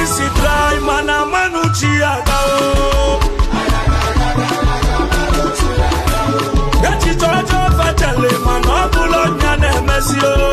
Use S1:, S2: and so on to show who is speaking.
S1: si try, mana manuchi aga o. Echiche ọjọọ fachale, mana ọ bụla ọnya na-emezi o.